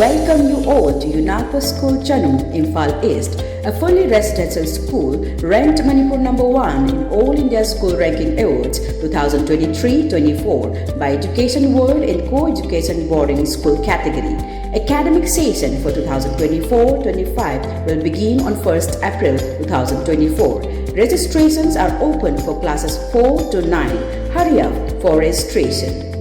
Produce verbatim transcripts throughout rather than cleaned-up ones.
Welcome you all to UNACO School Chanung, Imphal East, a fully residential school ranked Manipur number one in All India School Ranking Awards twenty twenty-three twenty-four by Education World in Co-Education Boarding School category. Academic session for twenty twenty-four twenty-five will begin on first April twenty twenty-four. Registrations are open for classes four to nine. Hurry up for registration.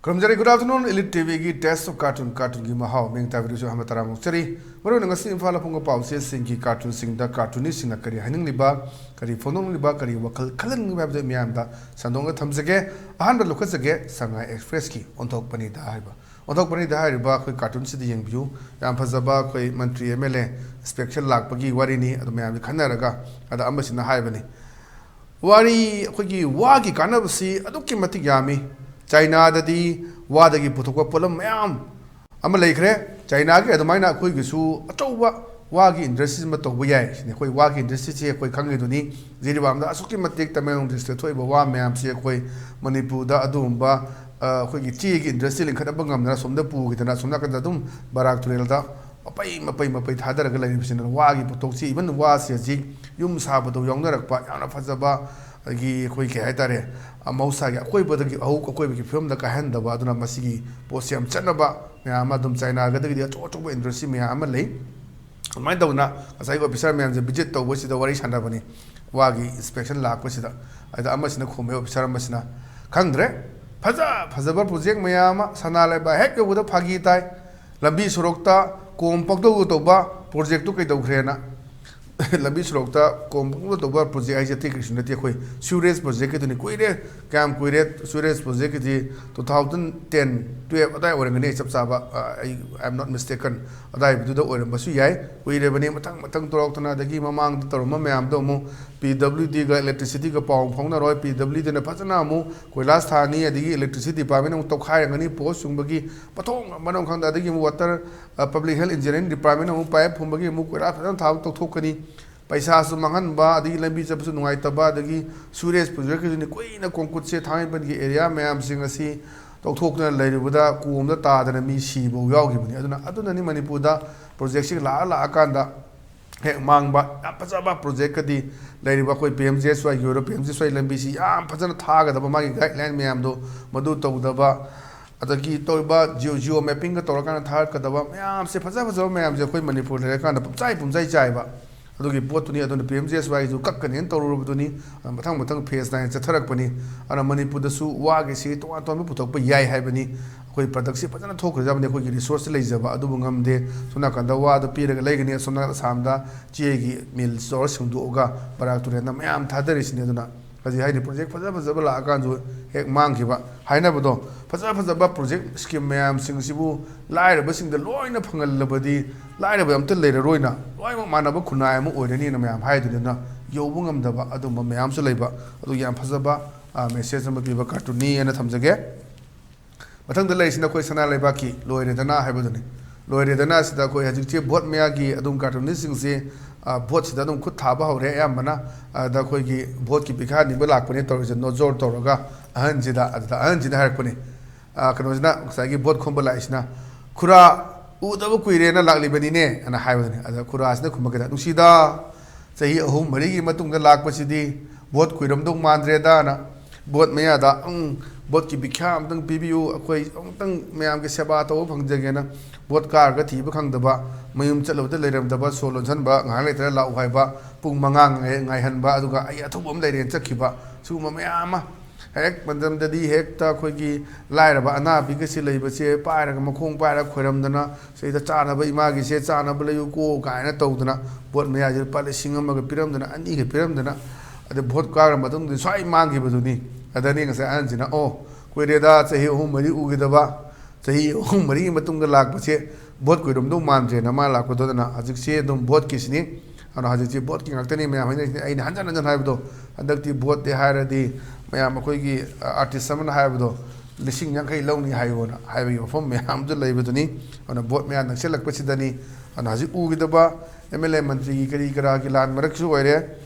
ꯈꯨꯔꯨꯝꯖꯔꯤ꯫ Good afternoon, Elite ꯇꯤꯚꯤꯒꯤ Taste of Cartoon, ꯀꯥꯔꯇꯨꯟꯒꯤ ꯃꯍꯥꯎ, ꯃꯤꯡ ꯇꯥꯕꯤꯔꯤꯁꯨ ꯑꯍꯥꯟꯕ ꯇꯔꯥꯝꯅ ꯑꯣꯛꯆꯔꯤ꯫ ꯃꯔꯨꯑꯣꯏꯅ ꯉꯁꯤ ꯏꯝꯐꯥꯜ ꯐꯣꯡꯕ ꯄꯥꯎꯆꯦꯁꯤꯡꯒꯤ ꯀꯥꯔꯇꯨꯟꯁꯤꯡꯗ ꯀꯥꯔꯇꯨꯅꯤꯁꯁꯤꯡꯅ ꯀꯔꯤ ꯍꯥꯏꯅꯤꯡꯂꯤꯕ, ꯀꯔꯤ ꯐꯣꯡꯗꯣꯛꯅꯤꯡꯂꯤꯕ, ꯀꯔꯤ ꯋꯥꯈꯜ ꯈꯜꯍꯟꯅꯤꯡꯂꯤꯕ ꯍꯥꯏꯕꯗꯨ ꯃꯤꯌꯥꯝꯗ ꯁꯟꯗꯣꯛꯅ ꯊꯝꯖꯒꯦ꯫ ꯑꯍꯥꯟꯕ ꯂꯧꯈꯠꯆꯒꯦ, ꯁꯉꯥꯏ ꯑꯦꯛꯁꯄ꯭ꯔꯦꯁꯀꯤ ꯑꯣꯟꯊꯣꯛꯄꯅꯤꯗ ꯍꯥꯏꯕ꯫ ꯑꯣꯟꯊꯣꯛꯄꯅꯤꯗ ꯍꯥꯏꯔꯤꯕ ꯑꯩꯈꯣꯏ ꯀꯥꯔꯇꯨꯟꯁꯤꯗ ꯌꯦꯡꯕꯤꯌꯨ꯫ ꯌꯥꯝ ꯐꯖꯕ ꯑꯩꯈꯣꯏ ꯃꯟꯇ꯭ꯔꯤ ꯑꯦꯝ ꯑꯦꯜ ꯑꯦ ꯏꯟꯁꯄꯦꯛꯁꯟ ꯂꯥꯛꯄꯒꯤ ꯋꯥꯔꯤꯅꯤ꯫ ꯑꯗꯨ ꯃꯌꯥꯝꯁꯦ ꯈꯟꯅꯔꯒ ꯑꯗ ꯑꯃꯁꯤꯅ ꯍꯥꯏꯕꯅꯤ, ꯋꯥꯔꯤ, ꯑꯩꯈꯣꯏꯒꯤ ꯋꯥꯒꯤ ꯀꯥꯟꯅꯕꯁꯤ ꯑꯗꯨꯛꯀꯤ ꯃꯇꯤꯛ ꯌꯥꯝꯃꯤ꯫ ꯆꯥꯏꯅꯥꯗꯗꯤ ꯋꯥꯗꯒꯤ ꯄꯨꯊꯣꯛꯄ ꯄꯣꯠꯂꯝ ꯃꯌꯥꯝ ꯑꯃ ꯂꯩꯈ꯭ꯔꯦ꯫ ꯆꯥꯏꯅꯥꯒꯤ ꯑꯗꯨꯃꯥꯏꯅ ꯑꯩꯈꯣꯏꯒꯤꯁꯨ ꯑꯆꯧꯕ ꯋꯥꯒꯤ ꯏꯟꯗꯁꯇ꯭ꯔꯤ ꯑꯃ ꯇꯧꯕ ꯌꯥꯏ ꯁꯤꯅꯤ꯫ ꯑꯩꯈꯣꯏ ꯋꯥꯒꯤ ꯏꯟꯗꯁꯇ꯭ꯔꯤꯁꯤ ꯑꯩꯈꯣꯏ ꯈꯪꯉꯤꯗꯨꯅꯤ, ꯖꯤꯔꯤꯕꯥꯝꯗ ꯑꯁꯨꯛꯀꯤ ꯃꯇꯤꯛ ꯇꯃꯦꯡꯂꯣꯡ ꯗꯤꯁꯇ꯭ꯔꯤꯛꯇ ꯊꯣꯛꯏꯕ ꯋꯥ ꯃꯌꯥꯝꯁꯤ ꯑꯩꯈꯣꯏ ꯃꯅꯤꯄꯨꯔꯗ ꯑꯗꯨꯒꯨꯝꯕ, ꯑ, ꯑꯩꯈꯣꯏꯒꯤ ꯆꯦꯒꯤ ꯏꯟꯗꯁꯇ꯭ꯔꯤ ꯂꯤꯡꯈꯠꯅꯕ ꯉꯝꯗꯅ ꯑꯁꯣꯝꯗ ꯄꯨꯈꯤꯗꯅ ꯑꯁꯣꯝ ꯅꯥꯀꯟꯗ ꯑꯗꯨꯝ ꯕꯔꯥꯛ ꯇꯨꯔꯦꯜꯗ ꯃꯄꯩ ꯃꯄꯩ ꯃꯄꯩ ꯊꯥꯗꯔꯒ ꯂꯩꯔꯤꯕꯁꯤꯅ ꯋꯥꯒꯤ ꯄꯣꯠꯊꯣꯛꯁꯤ, ꯏꯚꯟ ꯋꯥꯁꯦ ꯍꯧꯖꯤꯛ ꯌꯨꯝ ꯁꯥꯕꯗ ꯌꯥꯎꯅꯔꯛꯄ ꯌꯥꯝꯅ ꯐꯖꯕ, ꯑꯗꯒꯤ ꯑꯩꯈꯣꯏ ꯀꯩ ꯍꯥꯏꯇꯥꯔꯦ, ꯃꯍꯧꯁꯥꯒꯤ ꯑꯀꯣꯏꯕꯗꯒꯤ ꯑꯍꯧ-, ꯑꯀꯣꯏꯕꯒꯤ ꯐꯤꯕꯝꯗ ꯀꯥꯏꯍꯟꯗꯕ, ꯑꯗꯨꯅ ꯃꯁꯤꯒꯤ ꯄꯣꯠꯁꯤ ꯌꯥꯝ ꯆꯠꯅꯕ ꯃꯌꯥꯝ ꯑꯃ ꯑꯗꯨꯝ ꯆꯥꯏꯅꯥꯒꯗꯒꯤꯗꯤ ꯑꯆꯧ ꯑꯆꯧꯕ ꯏꯟꯗꯁꯇ꯭ꯔꯤ ꯃꯌꯥꯝ ꯑꯃ ꯂꯩ꯫ ꯑꯗꯨꯃꯥꯏꯅ ꯇꯧꯗꯅ ꯉꯁꯥꯏꯒꯤ ꯑꯣꯐꯤꯁꯥꯔ ꯃꯌꯥꯝꯁꯦ ꯚꯤꯖꯤꯠ ꯇꯧꯕꯁꯤꯗ ꯋꯥꯔꯤ ꯁꯥꯟꯅꯕꯅꯤ꯫ ꯋꯥꯒꯤ ꯏꯟꯁꯄꯦꯛꯁꯟ ꯂꯥꯛꯄꯁꯤꯗ, ꯑꯗ ꯑꯃꯁꯤꯅ ꯈꯨꯝꯃꯦ, ꯑꯣꯐꯤꯁꯥꯔ ꯑꯃꯁꯤꯅ, "ꯈꯪꯗ꯭ꯔꯦ, ꯐꯖ ꯐꯖꯕ ꯄ꯭ꯔꯣꯖꯦꯛ ꯃꯌꯥꯝ ꯑꯃ ꯁꯅꯥ ꯂꯩꯕꯥꯛ ꯍꯦꯛ ꯌꯧꯕꯗ ꯐꯥꯒꯤ ꯇꯥꯏ, ꯂꯝꯕꯤ ꯁꯣꯔꯣꯛꯇ ꯀꯣꯝ ꯄꯛꯇꯧꯗ ꯇꯧꯕ ꯄ꯭ꯔꯣꯖꯦꯛꯇꯨ ꯀꯩꯗꯧꯈ꯭ꯔꯦꯅ?" ꯂꯝꯕꯤ ꯁꯣꯔꯣꯛꯇ ꯀꯣꯝ ꯄꯨꯡꯇꯧ ꯇꯧꯕ ꯄ꯭ꯔꯣꯖꯦꯛ ꯍꯥꯏꯁꯦ ꯑꯇꯩ ꯀꯔꯤꯁꯨ ꯅꯠꯇꯦ, ꯑꯩꯈꯣꯏ ꯁꯤꯋꯔꯦꯖ ꯄ꯭ꯔꯣꯖꯦꯛꯀꯤꯗꯨꯅꯤ꯫ ꯀꯨꯏꯔꯦ, ꯀꯌꯥꯝ ꯀꯨꯏꯔꯦ? ꯁꯤꯋꯔꯦꯖ ꯄ꯭ꯔꯣꯖꯦꯛꯀꯤꯗꯤ two thousand ten, twelve ꯑꯗꯥꯏ ꯑꯣꯏꯔꯝꯒꯅꯤ, ꯑꯩ ꯆꯞ ꯆꯥꯕ, ꯑ, ꯑꯩ, I am not mistaken, ꯑꯗꯥꯏꯗꯨꯗ ꯑꯣꯏꯔꯝꯕꯁꯨ ꯌꯥꯏ꯫ ꯀꯨꯏꯔꯕꯅꯤ, ꯃꯊꯪ ꯃꯊꯪ ꯇꯧꯔꯛꯇꯅ, ꯑꯗꯒꯤ ꯃꯃꯥꯡꯗ ꯇꯧꯔꯝꯕ ꯃꯌꯥꯝꯗꯣ ꯑꯃꯨꯛ ꯄꯤ ꯗꯕ꯭ꯂꯤꯎ ꯗꯤꯒ ꯏꯂꯦꯛꯇ꯭ꯔꯤꯁꯤꯇꯤꯒ ꯄꯥꯎ ꯐꯥꯎꯅꯔꯣꯏ, ꯄꯤ ꯗꯕ꯭ꯂꯤꯎ ꯗꯤꯅ ꯐꯖꯅ ꯑꯃꯨꯛ ꯀꯣꯏꯂꯥꯁ ꯊꯥꯅꯤ, ꯑꯗꯒꯤ ꯏꯂꯦꯛꯇ꯭ꯔꯤꯁꯤꯇꯤ ꯗꯤꯄꯥꯔꯠꯃꯦꯟ ꯑꯃꯨꯛ ꯇꯧꯈꯥꯏꯔꯝꯒꯅꯤ, ꯄꯣꯁ ꯆꯨꯡꯕꯒꯤ ꯃꯊꯣꯡ ꯃꯔꯝ ꯈꯪꯗ, ꯑꯗꯒꯤ ꯑꯃꯨꯛ ꯋꯥꯇꯔ, ꯑ, ꯄꯕ꯭ꯂꯤꯛ ꯍꯦꯜꯊ ꯏꯟꯖꯤꯅꯤꯌꯥꯔꯤꯡ ꯗꯤꯄꯥꯔꯠꯃꯦꯟ ꯑꯃꯨꯛ ꯄꯥꯏꯞ ꯐꯨꯝꯕꯒꯤ ꯑꯃꯨꯛ ꯀꯣꯏꯂꯥꯁ ꯐꯖꯅ ꯊꯥꯕ ꯇꯧꯊꯣꯛꯀꯅꯤ꯫ ꯄꯩꯁꯥꯁꯨ ꯃꯥꯡꯍꯟꯕ, ꯑꯗꯒꯤ ꯂꯝꯕꯤ ꯆꯠꯄꯁꯨ ꯅꯨꯡꯉꯥꯏꯇꯕ, ꯑꯗꯒꯤ ꯁꯨꯔꯦꯖ ꯄ꯭ꯔꯣꯖꯦꯛꯀꯤꯁꯨꯅꯤ ꯀꯨꯏꯅ ꯀꯣꯡꯀꯨꯠꯁꯦ ꯊꯥꯡꯃꯩꯕꯟꯒꯤ ꯑꯦꯔꯤꯌꯥ ꯃꯌꯥꯝꯁꯤꯡ ꯑꯁꯤ ꯇꯧꯊꯣꯛꯇꯨꯅ ꯂꯩꯔꯨꯕꯗ ꯀꯣꯝꯗ ꯇꯥꯗꯅ ꯃꯤ ꯁꯤꯕ ꯌꯥꯎꯈꯤꯕꯅꯤ꯫ ꯑꯗꯨꯅ, ꯑꯗꯨꯅꯅꯤ ꯃꯅꯤꯄꯨꯔꯗ ꯄ꯭ꯔꯣꯖꯦꯛꯁꯤ ꯂꯥꯛꯑ ꯂꯥꯛꯑꯀꯥꯟꯗ ꯍꯦꯛ ꯃꯥꯡꯕ꯫ ꯌꯥꯝ ꯐꯖꯕ ꯄ꯭ꯔꯣꯖꯦꯛꯀꯗꯤ ꯂꯩꯔꯤꯕ ꯑꯩꯈꯣꯏ ꯄꯤ ꯑꯦꯝ ꯖꯤ ꯑꯦꯁ ꯋꯥꯏꯒꯤ ꯑꯣꯏꯔꯣ, ꯄꯤ ꯑꯦꯝ ꯖꯤ ꯑꯦꯁ ꯋꯥꯏ ꯂꯝꯕꯤꯁꯤ ꯌꯥꯝ ꯐꯖꯅ ꯊꯥꯒꯗꯕ, ꯃꯥꯒꯤ ꯒꯥꯏꯗꯂꯥꯏꯟ ꯃꯌꯥꯝꯗꯣ ꯃꯗꯨ ꯇꯧꯗꯕ, ꯑꯗꯒꯤ ꯇꯧꯔꯤꯕ ꯖꯤꯑꯣ, ꯖꯤꯑꯣ ꯃꯦꯞꯄꯤꯡꯒ ꯇꯧꯔꯀꯥꯟꯗ ꯊꯥꯔꯛꯀꯗꯕ ꯃꯌꯥꯝꯁꯦ, ꯐꯖ ꯐꯖꯕ ꯃꯌꯥꯝꯁꯦ ꯑꯩꯈꯣꯏ ꯃꯅꯤꯄꯨꯔ ꯂꯩꯔꯀꯥꯟꯗ ꯄꯨꯝꯆꯥꯏ ꯄꯨꯝꯆꯥꯏ ꯆꯥꯏꯕ꯫ ꯑꯗꯨꯒꯤ ꯄꯣꯠꯇꯨꯅꯤ꯫ ꯑꯗꯨꯅ ꯄꯤ ꯑꯦꯝ ꯖꯤ ꯑꯦꯁ ꯋꯥꯏꯒꯤꯁꯨ ꯀꯛꯀꯅꯦꯅ ꯇꯧꯔꯨꯔꯕꯗꯨꯅꯤ꯫ ꯑꯗꯨꯅ ꯃꯊꯪ ꯃꯊꯪ ꯐꯦꯁ ꯅꯥꯏꯅ ꯆꯠꯊꯔꯛꯄꯅꯤ꯫ ꯑꯗꯨꯅ ꯃꯅꯤꯄꯨꯔꯗꯁꯨ ꯋꯥꯒꯤꯁꯤ ꯇꯣꯉꯥꯟ ꯇꯣꯉꯥꯟꯕ ꯄꯨꯊꯣꯛꯄ ꯌꯥꯏ ꯍꯥꯏꯕꯅꯤ꯫ ꯑꯩꯈꯣꯏ ꯄ꯭ꯔꯗꯛꯁꯤ ꯐꯖꯅ ꯊꯣꯛꯈ꯭ꯔꯖꯕꯅꯤ, ꯑꯩꯈꯣꯏꯒꯤ ꯔꯤꯁꯣꯔꯁꯁꯤ ꯂꯩꯖꯕ꯫ ꯑꯗꯨꯕꯨ ꯉꯝꯗꯦ꯫ ꯁꯣꯝ ꯅꯥꯀꯟꯗ ꯋꯥꯗ ꯄꯤꯔꯒ ꯂꯩꯒꯅꯤ, ꯑꯁꯣꯝ ꯅꯥꯀꯟꯗ ꯑꯁꯥꯝꯗ ꯆꯦꯒꯤ ꯃꯤꯜ ꯇꯧꯔ ꯁꯦꯡꯗꯣꯛꯑꯒ ꯕꯔꯥꯛ ꯇꯨꯔꯦꯟꯗ ꯃꯌꯥꯝ ꯊꯥꯗꯔꯤꯁꯤꯅꯤ꯫ ꯑꯗꯨꯅ ꯍꯧꯖꯤꯛ ꯍꯥꯏꯗꯤ ꯄ꯭ꯔꯣꯖꯦꯛ ꯐꯖ ꯐꯖꯕ ꯂꯥꯛꯑꯀꯥꯟꯁꯨ ꯍꯦꯛ ꯃꯥꯡꯈꯤꯕ꯫ ꯍꯥꯏꯅꯕꯗꯣ, ꯐꯖ ꯐꯖꯕ ꯄ꯭ꯔꯣꯖꯦꯛ ꯁ꯭ꯀꯤꯝ ꯃꯌꯥꯝꯁꯤꯡꯁꯤꯕꯨ ꯂꯥꯏꯔꯕꯁꯤꯡꯗ ꯂꯣꯏꯅ ꯐꯪꯍꯜꯂꯕꯗꯤ ꯂꯥꯏꯔꯕ ꯑꯝꯇ ꯂꯩꯔꯔꯣꯏꯅ, ꯂꯣꯏꯅꯃꯛ ꯃꯥꯟꯅꯕ ꯈꯨꯟꯅꯥꯏ ꯑꯃ ꯑꯣꯏꯔꯅꯤꯅ ꯃꯌꯥꯝ ꯍꯥꯏꯗꯨꯅ ꯌꯧꯕ ꯉꯝꯗꯕ ꯑꯗꯨꯝꯕ ꯃꯌꯥꯝꯁꯨ ꯂꯩꯕ꯫ ꯑꯗꯨ ꯌꯥꯝ ꯐꯖꯕ, ꯑ, ꯃꯦꯁꯦꯖ ꯑꯃ ꯄꯤꯕ ꯀꯥꯔꯇꯨꯟꯅꯤ ꯍꯥꯏꯅ ꯊꯝꯖꯒꯦ꯫ ꯃꯊꯪꯗ ꯂꯩꯔꯤꯁꯤꯅ ꯑꯩꯈꯣꯏ ꯁꯅꯥ ꯂꯩꯕꯥꯛꯀꯤ ꯂꯣꯏꯔꯦꯗꯅ ꯍꯥꯏꯕꯗꯨꯅꯤ꯫ ꯂꯣꯏꯔꯦꯗꯅ ꯑꯁꯤꯗ ꯑꯩꯈꯣꯏ ꯍꯧꯖꯤꯛꯁꯦ ꯚꯣꯠ ꯃꯌꯥꯒꯤ ꯑꯗꯨꯝ ꯀꯥꯔꯇꯨꯟꯅꯤꯁꯁꯤꯡꯁꯦ, ꯑ, ꯚꯣꯠꯁꯤꯗ ꯑꯗꯨꯝ ꯈꯨꯠ ꯊꯥꯕ ꯍꯧꯔꯦ꯫ ꯑꯌꯥꯝꯕꯅ ꯑꯗ ꯑꯩꯈꯣꯏꯒꯤ ꯚꯣꯠꯀꯤ ꯄꯤꯈꯥ ꯅꯤꯕ ꯂꯥꯛꯄꯅꯦ ꯇꯧꯔꯤꯁꯦ, ꯅꯣꯖꯣꯔ ꯇꯧꯔꯒ ꯑꯍꯟꯁꯤꯗ꯫ ꯑꯗꯨꯗ ꯑꯍꯟꯁꯤꯅ ꯍꯥꯏꯔꯛꯄꯅꯤ, ꯑ, ꯀꯩꯅꯣꯁꯤꯅ, ꯉꯁꯥꯏꯒꯤ ꯚꯣꯠ ꯈꯣꯝꯕ ꯂꯥꯛꯏꯁꯤꯅ, "ꯈꯨꯔꯥ, ꯎꯗꯕ ꯀꯨꯏꯔꯦꯅ ꯂꯥꯛꯂꯤꯕꯅꯤꯅꯦ" ꯑꯅ ꯍꯥꯏꯕꯗꯨꯅꯤ꯫ ꯑꯗ ꯈꯨꯔꯥꯁꯤꯅ ꯈꯨꯝꯃꯛꯀꯦꯗ, "ꯅꯨꯡꯁꯤꯗ, ꯆꯍꯤ ꯑꯍꯨꯝ ꯃꯔꯤꯒꯤ ꯃꯇꯨꯡꯗ ꯂꯥꯛꯄꯁꯤꯗꯤ ꯚꯣꯠ ꯀꯨꯏꯔꯝꯗꯧ ꯃꯥꯟꯗ꯭ꯔꯦꯗꯅ ꯚꯣꯠ ꯃꯌꯥꯗ, "ꯎꯝ, ꯚꯣꯠꯀꯤ ꯚꯤꯈ꯭ꯌꯥ ꯑꯃꯇꯪ ꯄꯤꯕꯤꯌꯨ, ꯑꯩꯈꯣꯏ ꯑꯃꯨꯛꯇꯪ ꯃꯌꯥꯝꯒꯤ ꯁꯦꯕꯥ ꯇꯧꯕ ꯐꯪꯖꯒꯦꯅ ꯚꯣꯠ ꯀꯥꯔꯒ ꯊꯤꯕ ꯈꯪꯗꯕ, ꯃꯌꯨꯝ ꯆꯠꯂꯨꯕꯗ ꯂꯩꯔꯝꯗꯕ, ꯁꯣ ꯂꯣꯟꯁꯤꯟꯕ, ꯉꯥꯏꯍꯥꯛ ꯂꯩꯇꯅ ꯂꯥꯛꯎ ꯍꯥꯏꯕ, ꯄꯨꯡ ꯃꯉꯥ ꯉꯥꯏ-, ꯉꯥꯏꯍꯟꯕ, ꯑꯗꯨꯒ ꯑꯩ ꯑꯊꯧꯕ ꯑꯃ ꯂꯩꯔꯦꯅ ꯆꯠꯈꯤꯕ", ꯁꯤꯒꯨꯝꯕ ꯃꯌꯥꯝ ꯑꯃ ꯍꯦꯛ ꯃꯇꯝꯗꯗꯤ ꯍꯦꯛꯇ ꯑꯩꯈꯣꯏꯒꯤ ꯂꯥꯏꯔꯕ ꯑꯅꯥꯕꯤꯒꯁꯤ ꯂꯩꯕꯁꯦ ꯄꯥꯏꯔꯒ, ꯃꯈꯣꯡ ꯄꯥꯏꯔꯒ ꯈꯣꯏꯔꯝꯗꯅ, "ꯁꯤꯗ ꯆꯥꯅꯕ ꯏꯃꯥꯒꯤꯁꯦ ꯆꯥꯅꯕ ꯂꯩꯌꯨꯀꯣ" ꯀꯥꯏꯅ ꯇꯧꯗꯅ, ꯚꯣꯠ ꯃꯌꯥꯁꯤꯗ ꯂꯨꯄꯥ ꯂꯤꯁꯤꯡ ꯑꯃꯒ ꯄꯤꯔꯝꯗꯅ, ꯑꯅꯤꯒ ꯄꯤꯔꯝꯗꯅ, ꯑꯗꯩ ꯚꯣꯠ ꯀꯥꯈ꯭ꯔ ꯃꯇꯨꯡꯗ ꯁ꯭ꯋꯥꯏ ꯃꯥꯡꯈꯤꯕꯗꯨꯅꯤ꯫ ꯑꯗꯅꯤ ꯉꯁꯥꯏ ꯑꯍꯟꯁꯤꯅ, "ꯑꯣ, ꯀꯨꯏꯔꯦꯗ, ꯆꯍꯤ ꯑꯍꯨꯝ ꯃꯔꯤ ꯎꯈꯤꯗꯕ, ꯆꯍꯤ ꯑꯍꯨꯝ ꯃꯔꯤꯒꯤ ꯃꯇꯨꯡꯗ ꯂꯥꯛꯄꯁꯦ ꯚꯣꯠ ꯀꯨꯏꯔꯝꯗꯧ ꯃꯥꯟꯗ꯭ꯔꯦꯅ ꯃꯥ ꯂꯥꯛꯄꯗꯨꯗꯅ ꯍꯧꯖꯤꯛꯁꯦ ꯑꯗꯨꯝ ꯚꯣꯠꯀꯤꯁꯤꯅꯤ"꯫ ꯑꯗꯨꯅ ꯍꯧꯖꯤꯛꯁꯤ ꯚꯣꯠꯀꯤ ꯉꯥꯛꯇꯅꯤ ꯃꯌꯥꯝ ꯍꯥꯏꯅꯔꯤꯁꯤꯅꯤ꯫ ꯑꯩꯅ ꯍꯟꯖꯟ ꯍꯟꯖꯟ ꯍꯥꯏꯕꯗꯣ, ꯍꯟꯗꯛꯇꯤ ꯚꯣꯠꯇꯤ ꯍꯥꯏꯔꯗꯤ ꯃꯌꯥꯝ ꯑꯩꯈꯣꯏꯒꯤ ꯑꯥꯔꯇꯤꯁ ꯑꯃꯅ ꯍꯥꯏꯕꯗꯣ, "ꯂꯤꯁꯤꯡ ꯌꯥꯡꯈꯩ ꯂꯧꯅꯤ ꯍꯥꯏꯌꯣꯅ" ꯍꯥꯏꯕꯒꯤ ꯋꯥꯐꯝ ꯃꯌꯥꯝꯁꯨ ꯂꯩꯕꯗꯨꯅꯤ꯫ ꯑꯗꯨꯅ ꯚꯣꯠ ꯃꯌꯥ ꯅꯛꯁꯤꯜꯂꯛꯄꯁꯤꯗꯅꯤ꯫ ꯑꯗꯨꯅ ꯍꯧꯖꯤꯛ ꯎꯈꯤꯗꯕ ꯑꯦꯝ ꯑꯦꯜ ꯑꯦ ꯃꯟꯇ꯭ꯔꯤꯒꯤ ꯀꯔꯤ ꯀꯔꯥꯒꯤ ꯂꯥꯟ ꯃꯔꯛꯁꯨ ꯑꯣꯏꯔꯦ,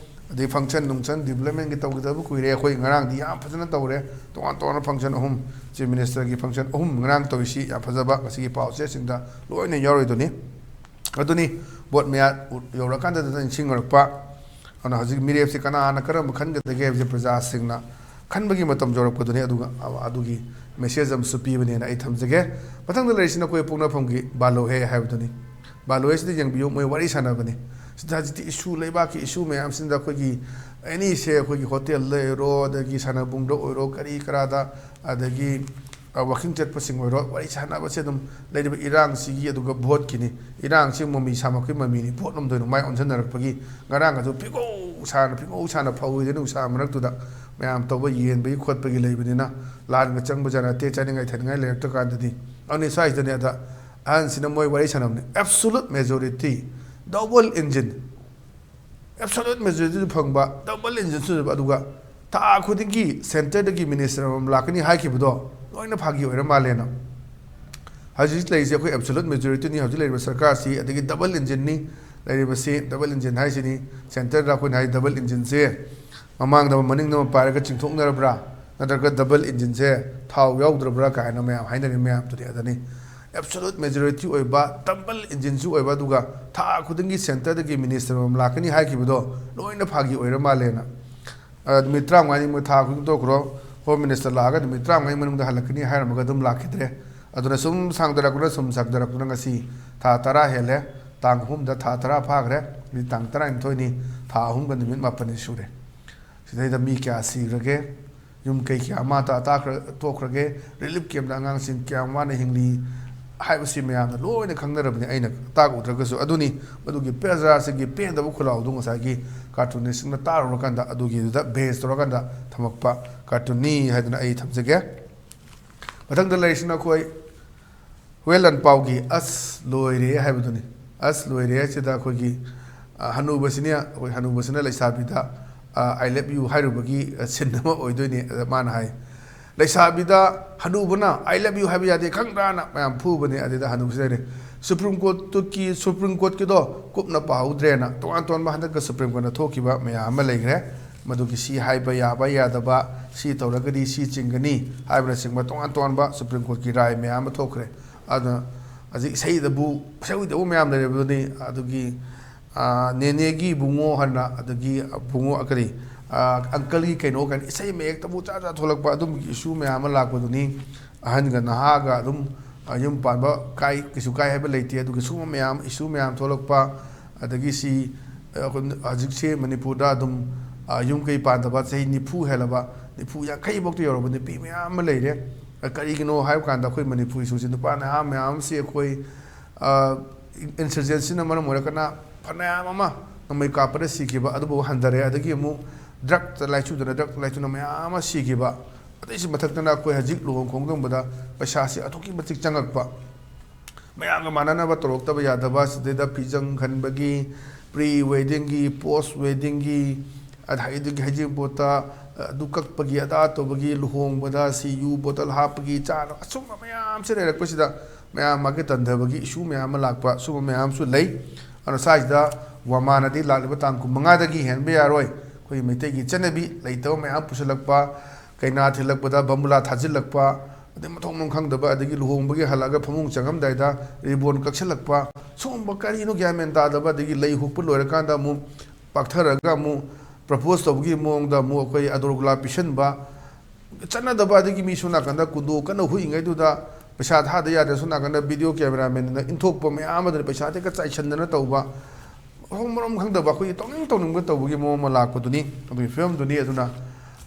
ꯑꯗꯩ ꯐꯪꯁꯟ ꯅꯨꯡꯁꯟ ꯗꯤꯕꯂꯞꯃꯦꯟꯒꯤ ꯇꯧꯒꯗꯕ ꯀꯨꯏꯔꯦ꯫ ꯑꯩꯈꯣꯏ ꯉꯔꯥꯡꯗꯤ ꯌꯥꯝ ꯐꯖꯅ ꯇꯧꯔꯦ, ꯇꯣꯉꯥꯟ ꯇꯣꯉꯥꯟꯕ ꯐꯪꯁꯟ ꯑꯍꯨꯝ, ꯆꯤꯐ ꯃꯤꯅꯤꯁꯇꯔꯒꯤ ꯐꯪꯁꯟ ꯑꯍꯨꯝ ꯉꯔꯥꯡ ꯇꯧꯔꯤꯁꯤ ꯌꯥꯝ ꯐꯖꯕ, ꯉꯁꯤꯒꯤ ꯄꯥꯎꯆꯦꯁꯤꯡꯗ ꯂꯣꯏꯅ ꯌꯥꯎꯔꯤꯗꯨꯅꯤ꯫ ꯑꯗꯨꯅꯤ, ꯚꯣꯠ ꯃꯌꯥ ꯎ-, ꯌꯧꯔꯀꯥꯟꯗ ꯅꯤꯡꯁꯤꯡꯉꯛꯄ꯫ ꯑꯗꯨꯅ ꯍꯧꯖꯤꯛ ꯃꯤꯔꯦꯞꯁꯦ ꯀꯅꯥꯅ ꯀꯔꯝꯕ ꯈꯟꯒꯗꯒꯦ ꯍꯥꯏꯕꯁꯦ ꯄ꯭ꯔꯖꯥꯁꯤꯡꯅ ꯈꯟꯕꯒꯤ ꯃꯇꯝ ꯌꯧꯔꯛꯄꯗꯨꯅꯤ꯫ ꯑꯗꯨꯒ ꯑꯗꯨꯒꯤ ꯃꯦꯁꯦꯖ ꯑꯃꯁꯨ ꯄꯤꯕꯅꯦꯅ ꯑꯩ ꯊꯝꯖꯒꯦ꯫ ꯃꯊꯪꯗ ꯂꯩꯔꯤꯁꯤꯅ ꯑꯩꯈꯣꯏ ꯄꯣꯛꯅꯐꯝꯒꯤ ꯕꯥꯂꯣꯍꯦ ꯍꯥꯏꯕꯗꯨꯅꯤ꯫ ꯕꯥꯂꯣꯍꯦꯁꯤꯗ ꯌꯦꯡꯕꯤꯌꯨ, ꯃꯣꯏ ꯋꯥꯔꯤ ꯁꯥꯟꯅꯕꯅꯤ꯫ ꯁꯤꯗ ꯍꯧꯖꯤꯛꯇꯤ ꯏꯁꯨ, ꯂꯩꯕꯥꯛꯀꯤ ꯏꯁꯨ ꯃꯌꯥꯝꯁꯤꯗ ꯑꯩꯈꯣꯏꯒꯤ ꯑꯦꯅꯤꯁꯦ, ꯑꯩꯈꯣꯏꯒꯤ ꯍꯣꯇꯦꯜꯗ ꯑꯣꯏꯔꯣ, ꯑꯗꯒꯤ ꯁꯥꯟꯅꯕꯨꯡꯗ ꯑꯣꯏꯔꯣ, ꯀꯔꯤ ꯀꯔꯥꯗ, ꯑꯗꯒꯤ ꯋꯥꯀꯤꯡ ꯆꯠꯄꯁꯤꯡ ꯑꯣꯏꯔꯣ, ꯋꯥꯔꯤ ꯁꯥꯟꯅꯕꯁꯦ ꯑꯗꯨꯝ ꯂꯩꯔꯤꯕ ꯏꯔꯥꯡꯁꯤꯒꯤ, ꯑꯗꯨꯒ ꯚꯣꯠꯀꯤꯅꯤ꯫ ꯏꯔꯥꯡꯁꯤ ꯃꯃꯤ ꯁꯥꯃꯛꯄꯒꯤ ꯃꯃꯤꯅꯤ, ꯚꯣꯠ ꯂꯣꯝꯗ ꯑꯣꯏꯅ ꯃꯥꯏ ꯑꯣꯟꯁꯤꯟꯅꯔꯛꯄꯒꯤ꯫ ꯉꯔꯥꯡꯒꯁꯨ ꯐꯤꯒꯧ ꯁꯥꯅ, ꯐꯤꯒꯧ ꯁꯥꯅ ꯐꯧꯔꯤꯗꯨꯅꯤ ꯅꯨꯡꯁꯥ ꯃꯔꯛꯇꯨꯗ ꯃꯌꯥꯝ ꯇꯧꯕ ꯌꯦꯟꯕꯒꯤ ꯈꯣꯠꯄꯒꯤ ꯂꯩꯕꯅꯤꯅ, ꯂꯥꯟꯒ ꯆꯪꯕ ꯖꯥꯠ ꯅꯠꯇꯦ, ꯆꯥꯅꯤꯡꯉꯥꯏ ꯊꯛꯅꯤꯡꯉꯥꯏ ꯂꯩꯔꯛꯇ꯭ꯔꯀꯥꯟꯗꯗꯤ꯫ ꯑꯗꯨꯅꯤ ꯁ꯭ꯋꯥꯏꯁꯤꯗꯅꯦ, ꯑꯗ ꯑꯍꯟꯁꯤꯅ ꯃꯣꯏ ꯋꯥꯔꯤ ꯁꯥꯟꯅꯕꯅꯤ, absolute majority, double engine, absolute majority ꯐꯪꯕ, double engine ꯁꯨ, ꯑꯗꯨꯒ ꯊꯥ ꯈꯨꯗꯤꯡꯒꯤ ꯁꯦꯟꯇꯔꯗꯒꯤ ꯃꯤꯅꯤꯁꯇꯔ ꯑꯃꯃꯝ ꯂꯥꯛꯀꯅꯤ ꯍꯥꯏꯈꯤꯕꯗꯣ ꯂꯣꯏꯅ ꯐꯥꯒꯤ ꯑꯣꯏꯔ ꯃꯥꯜꯂꯦꯅ꯫ ꯍꯧꯖꯤꯛ ꯂꯩꯔꯤꯁꯦ ꯑꯩꯈꯣꯏ absolute majority ꯅꯤ ꯍꯧꯖꯤꯛ ꯂꯩꯔꯤꯕ ꯁꯔꯀꯥꯔꯁꯤ, ꯑꯗꯒꯤ double engine ꯅꯤ ꯂꯩꯔꯤꯕꯁꯤ꯫ Double engine ꯍꯥꯏꯁꯤꯅꯤ, ꯁꯦꯟꯇꯔꯗ ꯑꯩꯈꯣꯏꯅ ꯍꯥꯏ double engine ꯁꯦ ꯃꯃꯥꯡꯗ ꯑꯃ ꯃꯅꯤꯡꯗ ꯑꯃ ꯄꯥꯏꯔꯒ ꯆꯤꯡꯊꯣꯛꯅꯔꯕ꯭ꯔꯥ, ꯅꯠꯇ꯭ꯔꯒ double engine ꯁꯦ ꯊꯥꯎ ꯌꯥꯎꯗ꯭ꯔꯕ꯭ꯔꯥ ꯀꯥꯏꯅ ꯃꯌꯥꯝ ꯍꯥꯏꯅꯔꯤ ꯃꯌꯥꯝꯗꯨꯅꯤ꯫ ꯑꯗꯅꯤ, absolute majority ꯑꯣꯏꯕ, double engine ꯁꯨ ꯑꯣꯏꯕ, ꯑꯗꯨꯒ ꯊꯥ ꯈꯨꯗꯤꯡꯒꯤ ꯁꯦꯟꯇꯔꯗꯒꯤ ꯃꯤꯅꯤꯁꯇꯔ ꯑꯃꯃꯝ ꯂꯥꯛꯀꯅꯤ ꯍꯥꯏꯈꯤꯕꯗꯣ ꯂꯣꯏꯅ ꯐꯥꯒꯤ ꯑꯣꯏꯔ ꯃꯥꯜꯂꯦꯅ꯫ ꯑ, ꯅꯨꯃꯤꯠ ꯇꯔꯥꯃꯉꯥꯅꯤꯃꯨꯛ, ꯊꯥ ꯈꯨꯗꯤꯡ ꯇꯣꯛꯈ꯭ꯔꯣ, ꯍꯣꯝ ꯃꯤꯅꯤꯁꯇꯔ ꯂꯥꯛꯑꯒ ꯅꯨꯃꯤꯠ ꯇꯔꯥꯃꯉꯥꯒꯤ ꯃꯅꯨꯡꯗ ꯍꯜꯂꯛꯀꯅꯤ ꯍꯥꯏꯔꯝꯃꯒ ꯑꯗꯨꯝ ꯂꯥꯛꯈꯤꯗ꯭ꯔꯦ꯫ ꯑꯗꯨꯅ ꯁꯨꯝ ꯁꯥꯡꯗꯔꯛꯄꯅ ꯁꯨꯝ ꯁꯥꯡꯗꯔꯛꯄꯅ ꯉꯁꯤ ꯊꯥ ꯇꯔꯥ ꯍꯦꯜꯂꯦ꯫ ꯇꯥꯡ ꯑꯍꯨꯝꯗ ꯊꯥ ꯇꯔꯥ ꯐꯥꯈ꯭ꯔꯦ꯫ ꯍꯧꯖꯤꯛ ꯇꯥꯡ ꯇꯔꯥꯅꯤꯊꯣꯏꯅꯤ, ꯊꯥ ꯑꯍꯨꯝꯒ ꯅꯨꯃꯤꯠ ꯃꯥꯄꯟꯅꯤ ꯁꯨꯔꯦ꯫ ꯁꯤꯗꯩꯗ ꯃꯤ ꯀꯌꯥ ꯁꯤꯈ꯭ꯔꯒꯦ? ꯌꯨꯝ ꯀꯩ ꯀꯌꯥ ꯃꯥ ꯇꯥ ꯇꯥꯈ꯭ꯔ ꯇꯣꯛꯈ꯭ꯔꯒꯦ, ꯔꯤꯂꯤꯐ ꯀꯦꯝꯗ ꯑꯉꯥꯡꯁꯤꯡ ꯀꯌꯥꯝ ꯋꯥꯅ ꯍꯤꯡꯂꯤ ꯍꯥꯏꯕꯁꯤ ꯃꯌꯥꯝꯅ ꯂꯣꯏꯅ ꯈꯪꯅꯔꯕꯅꯤ, ꯑꯩꯅ ꯇꯥꯛꯎꯗ꯭ꯔꯒꯁꯨ꯫ ꯑꯗꯨꯅꯤ, ꯃꯗꯨꯒꯤ ꯄ꯭ꯔꯖꯥꯁꯤꯡꯒꯤ ꯄꯦꯟꯗꯕ ꯈꯨꯜꯂꯥꯎꯗꯨ ꯉꯁꯥꯏꯒꯤ ꯀꯥꯔꯇꯨꯅꯤꯁꯁꯤꯡꯅ ꯇꯥꯔꯨꯔꯀꯥꯟꯗ ꯑꯗꯨꯒꯤꯗꯨꯗ ꯕꯦꯁ ꯇꯧꯔꯀꯥꯟꯗ ꯊꯝꯃꯛꯄ ꯀꯥꯔꯇꯨꯟꯅꯤ ꯍꯥꯏꯗꯨꯅ ꯑꯩ ꯊꯝꯖꯒꯦ꯫ ꯃꯊꯪꯗ ꯂꯩꯔꯤꯁꯤꯅ ꯑꯩꯈꯣꯏ ꯍꯨꯋꯦꯟ ꯂꯥꯟꯄꯥꯎꯒꯤ "ꯑꯁ ꯂꯣꯏꯔꯦ" ꯍꯥꯏꯕꯗꯨꯅꯤ꯫ "ꯑꯁ ꯂꯣꯏꯔꯦ" ꯍꯥꯏꯁꯤꯗ ꯑꯩꯈꯣꯏꯒꯤ, ꯑ, ꯍꯅꯨꯕꯁꯤꯅ, ꯑꯩꯈꯣꯏ ꯍꯅꯨꯕꯁꯤꯅ ꯂꯩꯁꯥꯕꯤꯗ, ꯑ, "I love you" ꯍꯥꯏꯔꯨꯕꯒꯤ, ꯑ, ꯁꯤꯟ ꯑꯃ ꯑꯣꯏꯗꯣꯏꯅꯤ꯫ ꯑꯗ ꯃꯥꯅ ꯍꯥꯏ, ꯂꯩꯁꯥꯕꯤꯗ ꯍꯅꯨꯕꯅ "I love you" ꯍꯥꯏꯕ ꯌꯥꯗꯦ ꯈꯪꯗ꯭ꯔꯥꯅ ꯃꯌꯥꯝ ꯐꯨꯕꯅꯦ꯫ ꯑꯗꯨꯗ ꯍꯅꯨꯕꯁꯤꯅ ꯍꯥꯏꯔꯦ, "ꯁꯨꯄ꯭ꯔꯤꯝ ꯀꯣꯔꯠꯇꯨꯒꯤ, ꯁꯨꯄ꯭ꯔꯤꯝ ꯀꯣꯔꯠꯀꯤꯗꯣ ꯀꯨꯞꯅ ꯄꯥꯍꯧꯗ꯭ꯔꯦꯅ" ꯇꯣꯉꯥꯟ ꯇꯣꯉꯥꯟꯕ ꯍꯟꯗꯛꯀ ꯁꯨꯄ꯭ꯔꯤꯝ ꯀꯣꯔꯠꯅ ꯊꯣꯛꯈꯤꯕ ꯃꯌꯥꯝ ꯑꯃ ꯂꯩꯈ꯭ꯔꯦ꯫ ꯃꯗꯨꯒꯤ ꯁꯤ ꯍꯥꯏꯕ ꯌꯥꯕ ꯌꯥꯗꯕ, ꯁꯤ ꯇꯧꯔꯒꯗꯤ ꯁꯤ ꯆꯤꯡꯒꯅꯤ ꯍꯥꯏꯕꯅꯆꯤꯡꯕ ꯇꯣꯉꯥꯟ ꯇꯣꯉꯥꯟꯕ ꯁꯨꯄ꯭ꯔꯤꯝ ꯀꯣꯔꯠꯀꯤ ꯔꯥꯏ ꯃꯌꯥꯝ ꯑꯃ ꯊꯣꯛꯈ꯭ꯔꯦ꯫ ꯑꯗꯨꯅ ꯍꯧꯖꯤꯛ ꯏꯁꯩꯗꯕꯨ, ꯏꯁꯩꯗꯕꯨ ꯃꯌꯥꯝ ꯂꯩꯔꯕꯅꯤ꯫ ꯑꯗꯨꯒꯤ, ꯑ, "ꯅꯦꯅꯦꯒꯤ ꯏꯕꯨꯡꯉꯣ" ꯍꯥꯏꯅ, ꯑꯗꯒꯤ ꯏꯕꯨꯡꯉꯣ, ꯀꯔꯤ, ꯑ, "ꯑꯪꯀꯜꯒꯤ ꯀꯩꯅꯣ" ꯀꯥꯏꯅ ꯏꯁꯩ ꯃꯌꯦꯛꯇꯕꯨ ꯆꯥ ꯆꯥ ꯊꯣꯛꯂꯛꯄ ꯑꯗꯨꯝꯕꯒꯤ ꯏꯁꯨ ꯃꯌꯥꯝ ꯑꯃ ꯂꯥꯛꯄꯗꯨꯅꯤ꯫ ꯑꯍꯟꯒ ꯅꯍꯥꯒ ꯑꯗꯨꯝ, ꯑ, ꯌꯨꯝ ꯄꯥꯟꯕ ꯀꯥꯏ, ꯀꯩꯁꯨ ꯀꯥꯏ ꯍꯥꯏꯕ ꯂꯩꯇꯦ꯫ ꯑꯗꯨꯒꯤ ꯁꯨꯝꯕ ꯃꯌꯥꯝ, ꯏꯁꯨ ꯃꯌꯥꯝ ꯊꯣꯛꯂꯛꯄ, ꯑꯗꯒꯤ ꯁꯤ, ꯑ, ꯑꯩꯈꯣꯏ ꯍꯧꯖꯤꯛꯁꯦ ꯃꯅꯤꯄꯨꯔꯗ ꯑꯗꯨꯝ, ꯑ, ꯌꯨꯝ ꯀꯩ ꯄꯥꯟꯗꯕ ꯆꯍꯤ ꯅꯤꯐꯨ ꯍꯦꯜꯂꯕ, ꯅꯤꯐꯨ ꯌꯥꯡꯈꯩ ꯐꯥꯎꯗ ꯌꯧꯔꯕ ꯅꯨꯄꯤ ꯃꯌꯥꯝ ꯑꯃ ꯂꯩꯔꯦ꯫ ꯑ, ꯀꯔꯤꯒꯤꯅꯣ ꯍꯥꯏꯕ ꯀꯥꯟꯗ ꯑꯩꯈꯣꯏ ꯃꯅꯤꯄꯨꯔ ꯏꯁꯨꯁꯦ ꯅꯨꯄꯥ ꯅꯍꯥ ꯃꯌꯥꯝ ꯑꯃꯁꯤ ꯑꯩꯈꯣꯏ, ꯑ, ꯏꯟꯁꯔꯖꯦꯟꯁꯤꯅ ꯃꯔꯝ ꯑꯣꯏꯔꯒꯅ ꯐꯅꯌꯥꯝ ꯑꯃ ꯅꯣꯡꯃꯩ ꯀꯥꯞꯄꯗ ꯁꯤꯈꯤꯕ ꯑꯗꯨꯕꯨ ꯍꯟꯊꯔꯦ꯫ ꯑꯗꯒꯤ ꯑꯃꯨꯛ ꯗ꯭ꯔꯒꯇ ꯂꯥꯏꯆꯨꯗꯅ, ꯗ꯭ꯔꯒ ꯂꯥꯏꯆꯨꯅ ꯃꯌꯥꯝ ꯑꯃ ꯁꯤꯈꯤꯕ꯫ ꯑꯗꯩꯁꯨ ꯃꯊꯛꯇꯅ ꯑꯩꯈꯣꯏ ꯍꯧꯖꯤꯛ ꯂꯨꯍꯣꯡ ꯈꯣꯡꯗꯣꯡꯕꯗ ꯄꯩꯁꯥꯁꯤ ꯑꯗꯨꯛꯀꯤ ꯃꯇꯤꯛ ꯆꯪꯉꯛꯄ꯫ ꯃꯌꯥꯝꯒ ꯃꯥꯟꯅꯅꯕ ꯇꯧꯔꯛꯇꯕ ꯌꯥꯗꯕ, ꯁꯤꯗꯩꯗ ꯐꯤꯖꯪ ꯈꯟꯕꯒꯤ, ꯄ꯭ꯔꯤ ꯋꯦꯗꯤꯡꯒꯤ, ꯄꯣꯁ ꯋꯦꯗꯤꯡꯒꯤ, ꯑꯗꯒꯤ ꯍꯩꯖꯤꯡꯄꯣꯠꯇ ꯑꯗꯨ ꯀꯛꯄꯒꯤ, ꯑꯗꯥ ꯇꯧꯕꯒꯤ, ꯂꯨꯍꯣꯡꯕꯗ ꯁꯤ ꯌꯨ ꯕꯣꯇꯜ ꯍꯥꯞꯄꯒꯤ, ꯆꯥꯅ ꯑꯁꯨꯝꯕ ꯃꯌꯥꯝꯁꯦ ꯂꯩꯔꯛꯄꯁꯤꯗ ꯃꯌꯥꯝ ꯃꯥꯒꯤ ꯇꯟꯊꯕꯒꯤ ꯏꯁꯨ ꯃꯌꯥꯝ ꯑꯃ ꯂꯥꯛꯄ, ꯁꯨꯝꯕ ꯃꯌꯥꯝꯁꯨ ꯂꯩ꯫ ꯑꯗꯨꯅ ꯁ꯭ꯋꯥꯏꯁꯤꯗ ꯋꯥꯃꯥꯅꯗꯤ ꯂꯥꯛꯂꯤꯕ ꯇꯥꯡ ꯀꯨꯟꯃꯉꯥꯗꯒꯤ ꯍꯦꯟꯕ ꯌꯥꯔꯣꯏ꯫ ꯑꯩꯈꯣꯏꯒꯤ ꯃꯩꯇꯩꯒꯤ ꯆꯠꯅꯕꯤ ꯂꯩꯇꯕ ꯃꯌꯥꯝ ꯄꯨꯁꯤꯜꯂꯛꯄ, ꯀꯩꯅꯥ ꯊꯤꯜꯂꯛꯄꯗ ꯕꯝꯕꯨꯂꯥ ꯊꯥꯖꯤꯜꯂꯛꯄ, ꯑꯗꯩ ꯃꯊꯣꯡ ꯃꯔꯝ ꯈꯪꯗꯕ, ꯑꯗꯒꯤ ꯂꯨꯍꯣꯡꯕꯒꯤ ꯍꯜꯂꯛꯑꯒ ꯐꯃꯨꯡ ꯆꯪꯉꯝꯗꯥꯏꯗ ꯔꯤꯕꯣꯟ ꯀꯛꯁꯤꯜꯂꯛꯄ, ꯁꯨꯒꯨꯝꯕ ꯀꯔꯤꯅꯣ ꯒ꯭ꯌꯥꯟ ꯃꯦꯟ ꯇꯥꯗꯕ, ꯑꯗꯒꯤ ꯂꯩ ꯍꯨꯛꯄ ꯂꯣꯏꯔꯀꯥꯟꯗ ꯑꯃꯨꯛ ꯄꯥꯛꯊꯔꯒ ꯑꯃꯨꯛ ꯄ꯭ꯔꯄꯣꯁ ꯇꯧꯕꯒꯤ ꯃꯑꯣꯡꯗ ꯑꯃꯨꯛ ꯑꯩꯈꯣꯏ ꯑꯗꯣꯔ ꯒꯨꯂꯥꯞ ꯄꯤꯁꯟꯕ, ꯆꯠꯅꯗꯕ, ꯑꯗꯒꯤ ꯃꯤ ꯁꯣꯝ ꯅꯥꯀꯟꯗ ꯀꯨꯟꯗꯣ ꯀꯟꯅ ꯍꯨꯛꯏꯉꯩꯗꯨꯗ ꯄꯩꯁꯥ ꯊꯥꯗ ꯌꯥꯗꯦ, ꯁꯣꯝ ꯅꯥꯀꯟꯗ ꯚꯤꯗꯤꯑꯣ ꯀꯦꯃꯦꯔꯥꯃꯦꯟꯗꯨꯅ ꯏꯟꯊꯣꯛꯄ ꯃꯌꯥꯝ ꯑꯃꯗꯨꯅ ꯄꯩꯁꯥ ꯍꯦꯛꯇ ꯆꯥꯏꯁꯟꯗꯅ ꯇꯧꯕ, ꯃꯊꯣꯡ ꯃꯔꯝ ꯈꯪꯗꯕ ꯑꯩꯈꯣꯏꯒꯤ ꯇꯧꯅꯤꯡ ꯇꯧꯅꯤꯡꯕ ꯇꯧꯕꯒꯤ ꯃꯑꯣꯡ ꯑꯃ ꯂꯥꯛꯄꯗꯨꯅꯤ꯫ ꯑꯗꯨꯒꯤ ꯐꯤꯕꯝꯗꯨꯅꯤ꯫ ꯑꯗꯨꯅ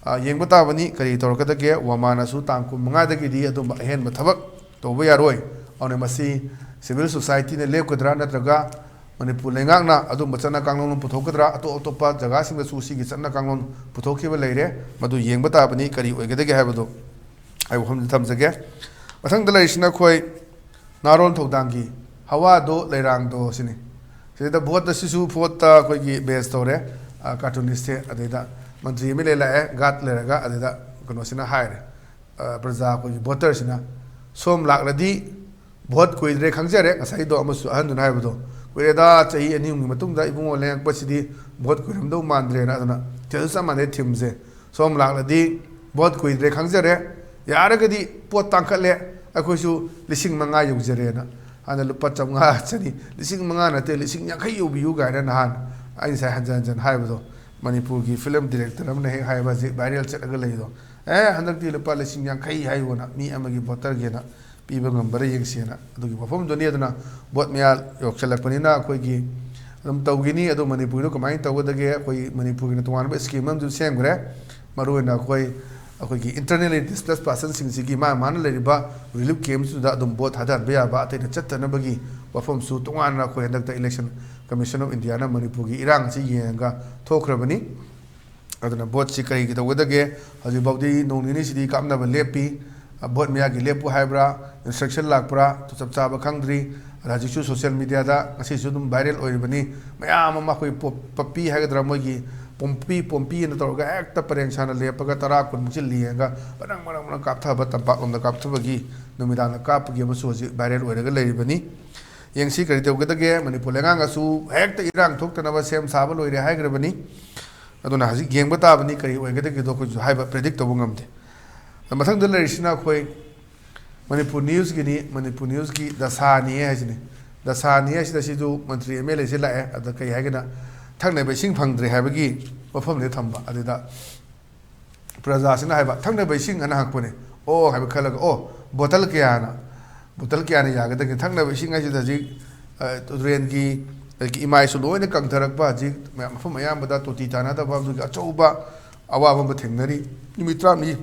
ꯑ, ꯌꯦꯡꯕ ꯇꯥꯕꯅꯤ, ꯀꯔꯤ ꯇꯧꯔꯛꯀꯗꯒꯦ꯫ ꯋꯥꯃꯥꯅꯁꯨ ꯇꯥꯡ ꯀꯨꯟ ꯃꯉꯥꯗꯒꯤꯗꯤ ꯑꯗꯨꯝꯕ ꯑꯍꯦꯟꯕ ꯊꯕꯛ ꯇꯧꯕ ꯌꯥꯔꯣꯏ꯫ ꯑꯗꯨꯅ ꯃꯁꯤ civil society ꯅ ꯂꯦꯞꯀꯗ꯭ꯔꯥ, ꯅꯠꯇ꯭ꯔꯒ ꯃꯅꯤꯄꯨꯔ ꯂꯩꯉꯥꯛꯅ ꯑꯗꯨꯝꯕ ꯆꯠꯅ ꯀꯥꯡꯂꯣꯟ ꯑꯃ ꯄꯨꯊꯣꯛꯀꯗ꯭ꯔꯥ? ꯑꯇꯣꯞ ꯑꯇꯣꯞꯄ ꯖꯒꯥꯁꯤꯡꯗꯁꯨ ꯁꯤꯒꯤ ꯆꯠꯅ ꯀꯥꯡꯂꯣꯟ ꯄꯨꯊꯣꯛꯈꯤꯕ ꯂꯩꯔꯦ꯫ ꯃꯗꯨ ꯌꯦꯡꯕ ꯇꯥꯕꯅꯤ, ꯀꯔꯤ ꯑꯣꯏꯒꯗꯒꯦ ꯍꯥꯏꯕꯗꯨ ꯑꯩ ꯋꯥꯐꯝꯗ ꯊꯝꯖꯒꯦ꯫ ꯃꯊꯪꯗ ꯂꯩꯔꯤꯁꯤꯅ ꯑꯩꯈꯣꯏ ꯅꯥꯔꯣꯟ ꯊꯧꯗꯥꯡꯒꯤ ꯍꯋꯥꯗꯣ ꯂꯩꯔꯥꯡꯗꯣ ꯁꯤꯅꯤ꯫ ꯁꯤꯗ ꯚꯣꯠꯇ ꯁꯤꯁꯨ ꯚꯣꯠꯇ ꯑꯩꯈꯣꯏꯒꯤ base ꯇꯧꯔꯦ꯫ ꯑ, cartoonist ꯁꯦ, ꯑꯗꯩꯗ ꯃꯟꯇ꯭ꯔꯤ M L A ꯂꯥꯛꯑꯦ, guard ꯂꯩꯔꯒ ꯑꯗꯩꯗ ꯀꯩꯅꯣꯁꯤꯅ ꯍꯥꯏꯔꯦ, ꯑ, ꯄ꯭ꯔꯖꯥ ꯑꯩꯈꯣꯏꯒꯤ voter ꯁꯤꯅ, "ꯁꯣꯝ ꯂꯥꯛꯂꯗꯤ ꯚꯣꯠ ꯀꯨꯏꯗ꯭ꯔꯦ ꯈꯪꯖꯔꯦ", ꯉꯁꯥꯏꯗꯣ ꯑꯃꯁꯨ ꯑꯍꯟꯗꯨꯅ ꯍꯥꯏꯕꯗꯣ, "ꯀꯨꯏꯔꯦꯗ, ꯆꯍꯤ ꯑꯅꯤ ꯑꯍꯨꯝꯒꯤ ꯃꯇꯨꯡꯗ ꯏꯕꯨꯡꯉꯣ ꯂꯦꯡꯉꯛꯄꯁꯤꯗꯤ ꯚꯣꯠ ꯀꯨꯏꯔꯝꯗꯧ ꯃꯥꯟꯗ꯭ꯔꯦꯅ"꯫ ꯑꯗꯨꯅ ꯊꯤꯜ ꯆꯞ ꯃꯥꯟꯅꯩ theme ꯁꯦ꯫ "ꯁꯣꯝ ꯂꯥꯛꯂꯗꯤ ꯚꯣꯠ ꯀꯨꯏꯗ꯭ꯔꯦ ꯈꯪꯖꯔꯦ, ꯌꯥꯔꯒꯗꯤ ꯄꯣꯠ ꯇꯥꯡꯈꯠꯂꯦ, ꯑꯩꯈꯣꯏꯁꯨ ꯂꯤꯁꯤꯡ ꯃꯉꯥ ꯌꯧꯖꯔꯦꯅ"꯫ ꯍꯥꯟꯅ ꯂꯨꯄꯥ ꯆꯥꯝꯃꯉꯥ ꯆꯅꯤ, ꯂꯤꯁꯤꯡ ꯃꯉꯥ ꯅꯠꯇꯦ, ꯂꯤꯁꯤꯡ ꯌꯥꯡꯈꯩ ꯌꯧꯕꯤꯌꯨ ꯀꯥꯏꯅ ꯅꯍꯥꯟ ꯑꯩ ꯉꯁꯥꯏ ꯍꯟꯖꯟ ꯍꯟꯖꯟ ꯍꯥꯏꯕꯗꯣ, ꯃꯅꯤꯄꯨꯔꯒꯤ film director ꯑꯃꯅ ꯍꯦꯛ ꯍꯥꯏꯕ ꯍꯧꯖꯤꯛ viral ꯆꯠꯂꯒ ꯂꯩꯗꯣ, "ꯑꯦ, ꯍꯟꯗꯛꯇꯤ ꯂꯨꯄꯥ ꯂꯤꯁꯤꯡ ꯌꯥꯡꯈꯩ ꯍꯥꯏꯌꯣꯅ ꯃꯤ ꯑꯃꯒꯤ voter ꯒꯤꯅ ꯄꯤꯕ ꯉꯝꯕꯔꯥ ꯌꯦꯡꯁꯦꯅ", ꯑꯗꯨꯒꯤ ꯋꯥꯐꯝꯗꯨꯅꯤ꯫ ꯑꯗꯨꯅ ꯚꯣꯠ ꯃꯌꯥ ꯌꯧꯁꯜꯂꯛꯄꯅꯤꯅ ꯑꯩꯈꯣꯏꯒꯤ ꯑꯗꯨꯝ ꯇꯧꯈꯤꯅꯤ꯫ ꯑꯗꯣ ꯃꯅꯤꯄꯨꯔꯗ ꯀꯃꯥꯏꯅ ꯇꯧꯒꯗꯒꯦ? ꯑꯩꯈꯣꯏ ꯃꯅꯤꯄꯨꯔꯒꯤꯅ ꯇꯣꯉꯥꯟꯕ scheme ꯑꯃꯁꯨ ꯁꯦꯝꯈ꯭ꯔꯦ꯫ ꯃꯔꯨꯑꯣꯏꯅ ꯑꯩꯈꯣꯏ, ꯑꯩꯈꯣꯏꯒꯤ internally displaced person ꯁꯤꯡꯁꯤꯒꯤ ꯃꯥ ꯃꯥꯅ ꯂꯩꯔꯤꯕ relief camp ꯁꯤꯗ ꯑꯗꯨꯝ ꯚꯣꯠ ꯊꯥꯗꯍꯟꯕ ꯌꯥꯕ, ꯑꯇꯩꯅ ꯆꯠꯇꯅꯕꯒꯤ ꯋꯥꯐꯝꯁꯨ ꯇꯣꯉꯥꯟꯅ ꯑꯩꯈꯣꯏ ꯍꯟꯗꯛꯇ Election Commission of India ꯅ ꯃꯅꯤꯄꯨꯔꯒꯤ ꯏꯔꯥꯡ ꯑꯁꯤ ꯌꯦꯡꯉꯒ ꯊꯣꯛꯈ꯭ꯔꯕꯅꯤ꯫ ꯑꯗꯨꯅ ꯚꯣꯠꯁꯤ ꯀꯔꯤꯒꯤ ꯇꯧꯒꯗꯒꯦ? ꯍꯧꯖꯤꯛꯐꯥꯎꯗꯤ ꯅꯣꯡ ꯅꯤꯅꯤꯁꯤꯗꯤ ꯀꯥꯞꯅꯕ ꯂꯦꯞꯄꯤ꯫ ꯚꯣꯠ ꯃꯌꯥꯒꯤ ꯂꯦꯞꯄꯨ ꯍꯥꯏꯕ꯭ꯔꯥ, instruction ꯂꯥꯛꯄ꯭ꯔꯥ, ꯆꯞ ꯆꯥꯕ ꯈꯪꯗ꯭ꯔꯤ꯫ ꯑꯗ ꯍꯧꯖꯤꯛꯁꯨ social media ꯗ ꯉꯁꯤꯁꯨ ꯑꯗꯨꯝ viral ꯑꯣꯏꯔꯤꯕꯅꯤ꯫ ꯃꯌꯥꯝ ꯑꯃ ꯑꯩꯈꯣꯏ ꯄꯣꯞ-, ꯄꯞꯄꯤ ꯍꯥꯏꯒꯗ꯭ꯔꯥ, ꯃꯣꯏꯒꯤ ꯄꯣꯝꯄꯤ, ꯄꯣꯝꯄꯤꯅ ꯇꯧꯔꯒ ꯍꯦꯛꯇ ꯄꯔꯦꯡ ꯁꯥꯅ ꯂꯦꯞꯄꯒ ꯇꯔꯥ ꯀꯨꯟꯃꯨꯛꯁꯤ ꯂꯦꯡꯉꯒ ꯃꯔꯪ ꯃꯔꯪ ꯃꯔꯪ ꯀꯥꯞꯊꯕ, ꯇꯝꯄꯥꯛꯂꯣꯝꯗ ꯀꯥꯞꯊꯕꯒꯤ ꯅꯨꯃꯤꯗꯥꯡꯗ ꯀꯥꯞꯄꯒꯤ ꯑꯃꯁꯨ ꯍꯧꯖꯤꯛ viral ꯑꯣꯏꯔꯒ ꯂꯩꯔꯤꯕꯅꯤ꯫ ꯌꯦꯡꯁꯤ ꯀꯔꯤ ꯇꯧꯒꯗꯒꯦ꯫ ꯃꯅꯤꯄꯨꯔ ꯂꯩꯉꯥꯛꯅꯁꯨ ꯍꯦꯛꯇ ꯏꯔꯥꯡ ꯊꯣꯛꯇꯅꯕ ꯁꯦꯝ ꯁꯥꯕ ꯂꯣꯏꯔꯦ ꯍꯥꯏꯈ꯭ꯔꯕꯅꯤ꯫ ꯑꯗꯨꯅ ꯍꯧꯖꯤꯛ ꯌꯦꯡꯕ ꯇꯥꯕꯅꯤ ꯀꯔꯤ ꯑꯣꯏꯒꯗꯒꯦꯗꯣ ꯑꯩꯈꯣꯏꯁꯨ ꯍꯥꯏꯕ predict ꯇꯧꯕ ꯉꯝꯗꯦ꯫ ꯑꯗ ꯃꯊꯪꯗ ꯂꯩꯔꯤꯁꯤꯅ ꯑꯩꯈꯣꯏ ꯃꯅꯤꯄꯨꯔ news ꯀꯤꯅꯤ꯫ ꯃꯅꯤꯄꯨꯔ news ꯀꯤ ꯗꯁꯥꯅꯤ ꯍꯥꯏꯁꯤꯅꯤ꯫ ꯗꯁꯥꯅꯤ ꯍꯥꯏꯁꯤꯗ ꯁꯤꯁꯨ ꯃꯟꯇ꯭ꯔꯤ M L A ꯁꯤ ꯂꯥꯛꯑꯦ꯫ ꯑꯗ ꯀꯩ ꯍꯥꯏꯒꯦꯅ, ꯊꯛꯅꯕ ꯏꯁꯤꯡ ꯐꯪꯗ꯭ꯔꯦ ꯍꯥꯏꯕꯒꯤ ꯋꯥꯐꯝꯗ ꯊꯝꯕ꯫ ꯑꯗꯨꯗ ꯄ꯭ꯔꯖꯥꯁꯤꯅ ꯍꯥꯏꯕ, "ꯊꯛꯅꯕ ꯏꯁꯤꯡ?" ꯑꯅ ꯍꯪꯉꯛꯄꯅꯦ꯫ ꯑꯣ ꯍꯥꯏꯕ ꯈꯜꯂꯒ, "ꯑꯣ, bottle ꯀꯌꯥꯅ?" Bottle ꯀꯌꯥꯅ ꯌꯥꯒꯗꯒꯦ? ꯊꯛꯅꯕ ꯏꯁꯤꯡ ꯍꯥꯏꯁꯤꯗ ꯍꯧꯖꯤꯛ, ꯑ, ꯇꯨꯔꯦꯟꯒꯤ, ꯑꯗꯒꯤ ꯏꯃꯥꯏꯁꯨ ꯂꯣꯏꯅ ꯀꯪꯊꯔꯛꯄ, ꯍꯧꯖꯤꯛ ꯃꯌꯥꯝ, ꯃꯐꯝ ꯑꯌꯥꯝꯕꯗ ꯇꯣꯇꯤ ꯇꯥꯅꯗꯕ, ꯑꯗꯨꯒꯤ ꯑꯆꯧꯕ ꯑꯋꯥꯕ ꯑꯃ ꯊꯦꯡꯅꯔꯤ꯫ ꯅꯨꯃꯤꯠ ꯇꯔꯥꯃꯔꯤ,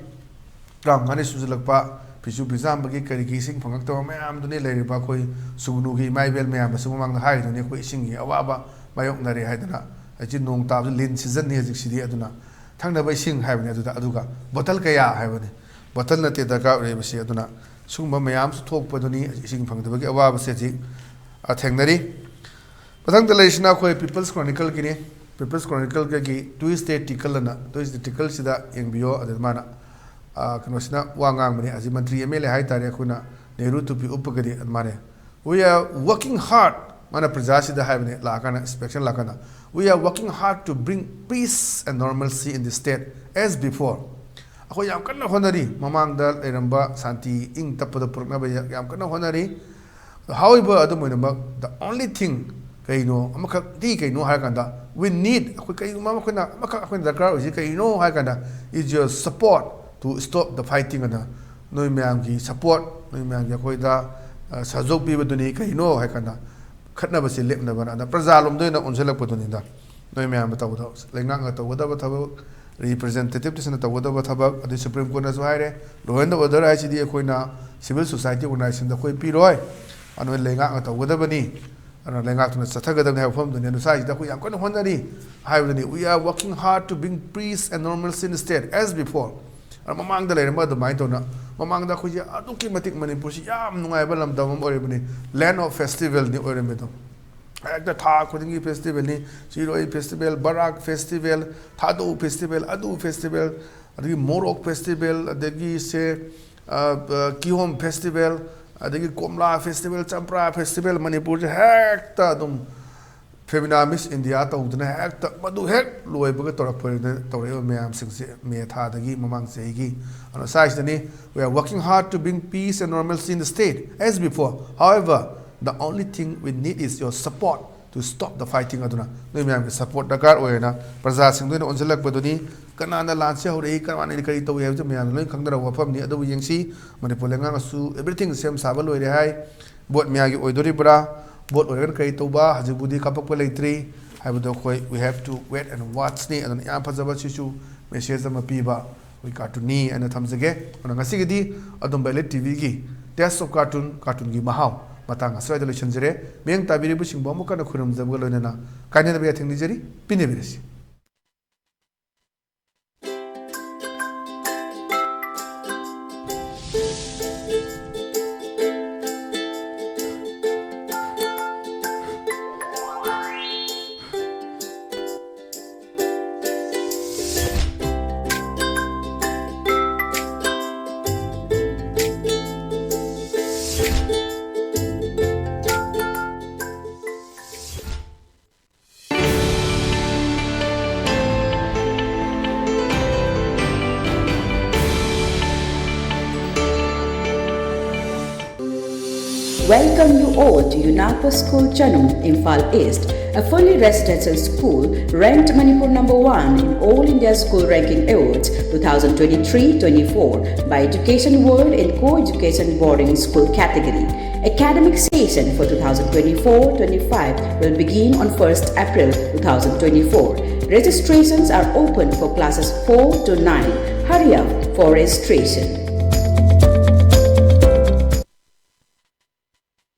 ꯇꯔꯥꯃꯉꯥꯅꯤ ꯁꯨꯖꯜꯂꯛꯄ, ꯐꯤꯁꯨ ꯐꯤꯖꯥꯝꯕꯒꯤ ꯀꯔꯤꯒꯤ ꯏꯁꯤꯡ ꯐꯪꯉꯛꯇꯕ ꯃꯌꯥꯝꯗꯨꯅꯤ ꯂꯩꯔꯤꯕ ꯑꯩꯈꯣꯏ ꯁꯨꯒꯅꯨꯒꯤ ꯏꯃꯥ ꯏꯕꯦꯜ ꯃꯌꯥꯝ ꯑꯁꯤ꯫ ꯃꯃꯥꯡꯗ ꯍꯥꯏꯔꯤꯗꯨꯅꯤ ꯑꯩꯈꯣꯏ ꯏꯁꯤꯡꯒꯤ ꯑꯋꯥꯕ ꯃꯥꯌꯣꯛꯅꯔꯦ ꯍꯥꯏꯗꯅ꯫ ꯍꯧꯖꯤꯛ ꯅꯣꯡ ꯇꯥꯕꯁꯨ ꯂꯤꯟ ꯁꯤꯖꯟꯅꯤ ꯍꯧꯖꯤꯛꯁꯤꯗꯤ꯫ ꯑꯗꯨꯅ ꯊꯛꯅꯕ ꯏꯁꯤꯡ ꯍꯥꯏꯕꯅꯤ ꯑꯗꯨꯗ, ꯑꯗꯨꯒ ꯕꯣꯇꯜ ꯀꯌꯥ ꯍꯥꯏꯕꯅꯤ, ꯕꯣꯇꯜ ꯅꯠꯇꯦ ꯗꯔꯀꯥꯔ ꯑꯣꯏꯔꯤꯕꯁꯤ꯫ ꯑꯗꯨꯅ ꯁꯤꯒꯨꯝꯕ ꯃꯌꯥꯝꯁꯨ ꯊꯣꯛꯄꯗꯨꯅꯤ ꯏꯁꯤꯡ ꯐꯪꯗꯕꯒꯤ ꯑꯋꯥꯕꯁꯦ ꯍꯧꯖꯤꯛ, ꯑ, ꯊꯦꯡꯅꯔꯤ꯫ ꯃꯊꯪꯗ ꯂꯩꯔꯤꯁꯤꯅ ꯑꯩꯈꯣꯏ People's Chronicleꯒꯤꯅꯤ꯫ People's Chronicleꯒꯤ Tuesday Tickle ꯑꯅ, Tuesday Tickleꯁꯤꯗ ꯌꯦꯡꯕꯤꯌꯣ꯫ ꯑꯗꯨꯗ ꯃꯥꯅ, ꯑ, ꯀꯩꯅꯣꯁꯤꯅ ꯋꯥ ꯉꯥꯡꯕꯅꯤ꯫ ꯍꯧꯖꯤꯛ ꯃꯟꯇ꯭ꯔꯤ MLA ꯍꯥꯏꯇꯥꯔꯦ, ꯑꯩꯈꯣꯏꯅ ꯅꯦꯍꯔꯨ ꯇꯨꯄꯤ ꯎꯞꯄꯒꯗꯤ ꯑꯗꯨꯃꯥꯏꯅ, "We are working hard", ꯃꯥꯅ ꯄ꯭ꯔꯖꯥꯁꯤꯗ ꯍꯥꯏꯕꯅꯤ, ꯂꯥꯛꯑꯀꯥꯟꯗ, inspection ꯂꯥꯛꯀꯥꯟꯗ, "We are working hard to bring peace and normalcy in the state as before." ꯑꯩꯈꯣꯏ ꯌꯥꯝ ꯀꯟꯅ ꯍꯣꯠꯅꯔꯤ, ꯃꯃꯥꯡꯗ ꯂꯩꯔꯝꯕ ꯁꯥꯟꯇꯤ ꯏꯪ ꯇꯞꯄꯗ ꯄꯨꯔꯛꯅꯕ ꯌꯥ-, ꯌꯥꯝ ꯀꯟꯅ ꯍꯣꯠꯅꯔꯤ꯫ However, ꯑꯗꯨꯝ ꯑꯣꯏꯅꯃꯛ, the only thing, ꯀꯩꯅꯣ, ꯑꯃꯈꯛꯇꯤ ꯀꯩꯅꯣ ꯍꯥꯏꯔꯀꯥꯟꯗ, we need, ꯑꯩꯈꯣꯏ ꯀꯩꯒꯨꯝꯕ ꯑꯃ ꯑꯩꯈꯣꯏꯅ, ꯑꯃꯈꯛ ꯑꯩꯈꯣꯏꯅ ꯗꯔꯀꯥꯔ ꯑꯣꯏꯁꯤ ꯀꯩꯅꯣ ꯍꯥꯏꯔꯀꯥꯟꯗ, is your support to stop the fighting ꯑꯅ, ꯅꯣꯏ ꯃꯌꯥꯝꯒꯤ support, ꯅꯣꯏ ꯃꯌꯥꯝꯒꯤ ꯑꯩꯈꯣꯏꯗ, ꯑ, ꯁꯍꯖꯣꯛ ꯄꯤꯕꯗꯨꯅꯤ꯫ ꯀꯩꯅꯣ ꯍꯥꯏꯔꯀꯥꯟꯗ, ꯈꯠꯅꯕꯁꯤ ꯂꯦꯞꯅꯕꯅ, ꯑꯗ ꯄ꯭ꯔꯖꯥ ꯂꯣꯝꯗ ꯑꯣꯏꯅ ꯑꯣꯟꯁꯤꯜꯂꯛꯄꯗꯨꯅꯤꯗ꯫ ꯅꯣꯏ ꯃꯌꯥꯝꯅ ꯇꯧꯒꯗꯕ, ꯂꯩꯉꯥꯛꯅ ꯇꯧꯒꯗꯕ ꯊꯕꯛ, representativeꯁꯤꯡꯅ ꯇꯧꯒꯗꯕ ꯊꯕꯛ, ꯑꯗꯩ Supreme Courtꯅꯁꯨ ꯍꯥꯏꯔꯦ, law and order ꯍꯥꯏꯁꯤꯗꯤ ꯑꯩꯈꯣꯏꯅ civil society organizationꯗ ꯑꯩꯈꯣꯏ ꯄꯤꯔꯣꯏ, ꯑꯗꯨꯅ ꯂꯩꯉꯥꯛꯅ ꯇꯧꯒꯗꯕꯅꯤ, ꯑꯗꯨꯅ ꯂꯩꯉꯥꯛꯇꯨꯅ ꯆꯠꯊꯒꯗꯕꯅꯤ ꯍꯥꯏꯕ ꯋꯥꯐꯝꯗꯨꯅꯤ꯫ ꯑꯗꯨ ꯁ꯭ꯋꯥꯏꯁꯤꯗ ꯑꯩꯈꯣꯏ ꯌꯥꯝ ꯀꯟꯅ ꯍꯣꯠꯅꯔꯤ ꯍꯥꯏꯕꯗꯨꯅꯤ, "We are working hard to bring peace and normalcy in the state as before." ꯑꯗꯨ ꯃꯃꯥꯡꯗ ꯂꯩꯔꯝꯕ ꯑꯗꯨꯃꯥꯏꯅ ꯇꯧꯅ, ꯃꯃꯥꯡꯗ ꯑꯩꯈꯣꯏꯁꯦ ꯑꯗꯨꯛꯀꯤ ꯃꯇꯤꯛ ꯃꯅꯤꯄꯨꯔꯁꯤ ꯌꯥꯝ ꯅꯨꯡꯉꯥꯏꯕ ꯂꯝꯗꯝ ꯑꯃ ꯑꯣꯏꯔꯤꯕꯅꯤ, land of festivalꯅꯤ ꯑꯣꯏꯔꯝꯃꯤꯗꯣ꯫ ꯍꯦꯛꯇ ꯊꯥ ꯈꯨꯗꯤꯡꯒꯤ festivalꯅꯤ꯫ ꯁꯤꯔꯣꯏ festival, ꯕꯔꯥꯛ festival, ꯊꯥꯗꯧ festival, ꯑꯗꯨ festival, ꯑꯗꯒꯤ ꯃꯣꯔꯣꯛ festival, ꯑꯗꯒꯤ ꯁꯦ, ꯑ, ꯑ, ꯀꯤꯍꯣꯝ festival, ꯑꯗꯒꯤ ꯀꯣꯝꯂꯥ festival, ꯆꯝꯄ꯭ꯔꯥ festival, ꯃꯅꯤꯄꯨꯔꯁꯦ ꯍꯦꯛꯇ ꯑꯗꯨꯝ Femina Miss India ꯇꯧꯗꯅ ꯍꯦꯛꯇ ꯃꯗꯨ ꯍꯦꯛ ꯂꯣꯏꯕꯒ ꯇꯧꯔꯛꯄ, ꯇꯧꯔꯛꯏꯕ ꯃꯌꯥꯝꯁꯤꯡꯁꯦ ꯃꯦ ꯊꯥꯗꯒꯤ ꯃꯃꯥꯡ ꯆꯍꯤꯒꯤ꯫ ꯑꯗꯨꯅ ꯁ꯭ꯋꯥꯏꯁꯤꯗꯅꯤ, "We are working hard to bring peace and normalcy in the state as before. However, the only thing we need is your support to stop the fighting." ꯑꯗꯨꯅ ꯅꯣꯏ ꯃꯌꯥꯝꯒꯤ support ꯗꯔꯀꯥꯔ ꯑꯣꯏꯌꯦꯅ ꯄ꯭ꯔꯖꯥꯁꯤꯡꯗ ꯑꯣꯏꯅ ꯑꯣꯟꯁꯤꯜꯂꯛꯄꯗꯨꯅꯤ꯫ ꯀꯅꯥꯅ ꯂꯥꯟꯁꯤ ꯍꯧꯔꯛꯏ, ꯀꯅꯥꯅ ꯀꯔꯤ ꯇꯧꯏ ꯍꯥꯏꯕꯁꯤ ꯃꯌꯥꯝꯅ ꯂꯣꯏꯅ ꯈꯪꯅꯔꯕ ꯋꯥꯐꯝꯅꯤ꯫ ꯑꯗꯨꯕꯨ ꯌꯦꯡꯁꯤ, ꯃꯅꯤꯄꯨꯔ ꯂꯩꯉꯥꯛꯅꯁꯨ everything ꯁꯦꯝ ꯁꯥꯕ ꯂꯣꯏꯔꯦ ꯍꯥꯏ꯫ Vote ꯃꯌꯥꯒꯤ ꯑꯣꯏꯗꯣꯔꯤꯕ꯭ꯔꯥ? Vote ꯑꯣꯏꯔꯒꯅ ꯀꯔꯤ ꯇꯧꯕ? ꯍꯧꯖꯤꯛꯄꯨꯗꯤ ꯀꯥꯞꯄꯛꯄ ꯂꯩꯇ꯭ꯔꯤ ꯍꯥꯏꯕꯗꯣ ꯑꯩꯈꯣꯏ we have to wait and watchꯅꯤ꯫ ꯑꯗꯨꯅ ꯌꯥꯝ ꯐꯖꯕ ꯁꯤꯁꯨ ꯃꯦꯁꯦꯖ ꯑꯃ ꯄꯤꯕ ꯑꯩꯈꯣꯏ ꯀꯥꯔꯇꯨꯟꯅꯤ ꯍꯥꯏꯅ ꯊꯝꯖꯒꯦ꯫ ꯑꯗꯨꯅ ꯉꯁꯤꯒꯤꯗꯤ ꯑꯗꯣꯝꯕ ꯑꯦꯂꯤꯠ ꯇꯤꯚꯤꯒꯤ Taste of Cartoon, ꯀꯥꯔꯇꯨꯟꯒꯤ ꯃꯍꯥꯎ ꯃꯇꯥꯡ ꯑꯁ꯭ꯋꯥꯏꯗ ꯂꯣꯏꯁꯤꯟꯖꯔꯦ꯫ ꯃꯤꯠꯌꯦꯡ ꯇꯥꯕꯤꯔꯤꯕꯁꯤꯡꯕꯨ ꯑꯃꯨꯛ ꯍꯟꯅ ꯈꯨꯔꯨꯝꯖꯕꯒ ꯂꯣꯏꯅꯅ ꯀꯥꯏꯅꯅꯕ ꯌꯥꯊꯪ ꯅꯤꯖꯔꯤ꯫ ꯄꯤꯅꯕꯤꯔꯁꯤ꯫ Welcome you all to UNAPA School Chanung, Imphal East, a fully residential school ranked Manipur number one in All India School Ranking Awards two thousand twenty-three twenty-four by Education World in Co-Education Boarding School category. Academic session for two thousand twenty-four twenty-five will begin on first April two thousand twenty-four. Registrations are open for classes four to nine. Hurry up for registration.